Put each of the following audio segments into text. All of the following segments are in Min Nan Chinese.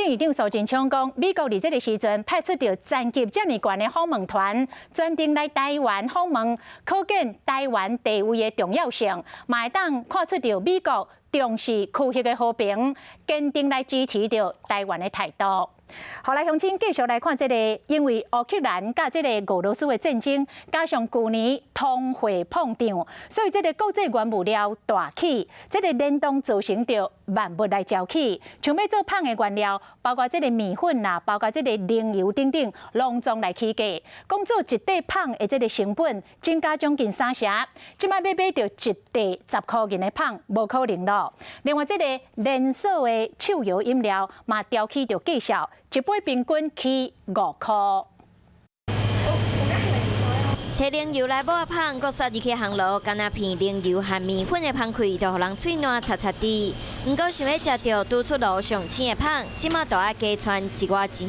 政院長蘇貞昌講，美國佇這个時陣派出著層級遮爾懸的訪問團，專程來台灣訪問，可見台灣地位的重要性，嘛會當看出著美國重視區域的和平，堅定來支持著台灣的態度。好來，鄉親繼續來看這个，因為烏克蘭佮這个俄羅斯的戰爭，加上舊年通貨膨脹，所以這个國際原物料大起，這个連動造成著萬物來齊起。像欲做麭的原料，包括這个麵粉啦，包括這个奶油等等，攏總來起價。講做一塊麭的這个成本增加將近三成，這擺欲買著一塊10箍銀的麭，無可能囉。另外，這个連鎖的手搖飲料嘛，調起著價數。一杯平均起5箍。提奶油來抹麭，閣殺入去烘爐，干焦片奶油和麵粉的芳氣，就予人喙瀾擦擦滴。毋過想欲食著拄出爐上鮮的麭，這馬就愛加賰一寡錢。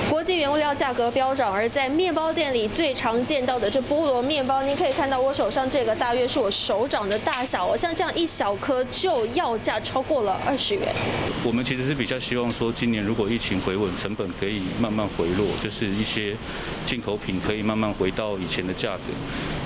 國際原物料價格飆漲，而在麵包店裡最常見到的這菠蘿麵包，你可以看到我手上這個，大約是我手掌的大小哦，像這樣一小顆就要價超過了20元。我們其實是比較希望說，今年如果疫情回穩，成本可以慢慢回落，就是一些進口品可以慢慢回到以前的價格。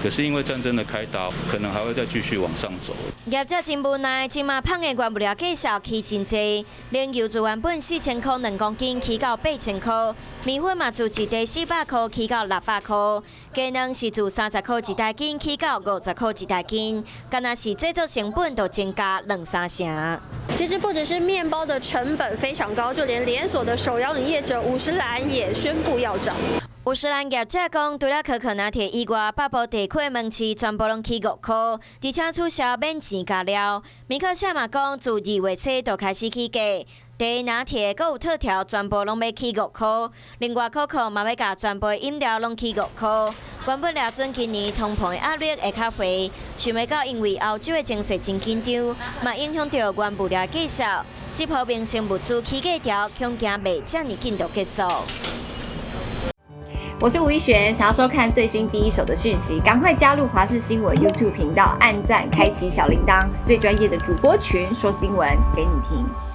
可是因為戰爭的開打，可能還會再繼續往上走。業者真無奈，這馬麭的原物料價數起真濟，奶油自原本4000箍2公斤起到8000箍，麵粉嘛自一袋400箍起到600箍，雞卵是自30箍一大斤起到50箍一大斤，干焦是製作成本就增加兩三成。其實不只是麵包的成本非常高，就連連鎖的手搖飲業者五十嵐也宣布要漲。五十嵐業者講，除了可可拿鐵以外，北部地區的門市全部攏起5箍，而且取消免錢加料。米克夏嘛講，自2月初就開始起價，茶拿鐵閣有特調，全部攏欲起5箍。另外，可可嘛欲共全部飲料攏起五箍。原本料準今年通膨的壓力會較懸，想袂到因為歐洲的情勢真緊張，嘛影響著原物料價數。這波民生物資起價潮，恐驚袂遮爾緊就結束。我是吳一璇，想要收看最新第一手的訊息，趕快加入華視新聞 YouTube 頻道，按讚，開啟小鈴鐺，最專業的主播群說新聞給你聽。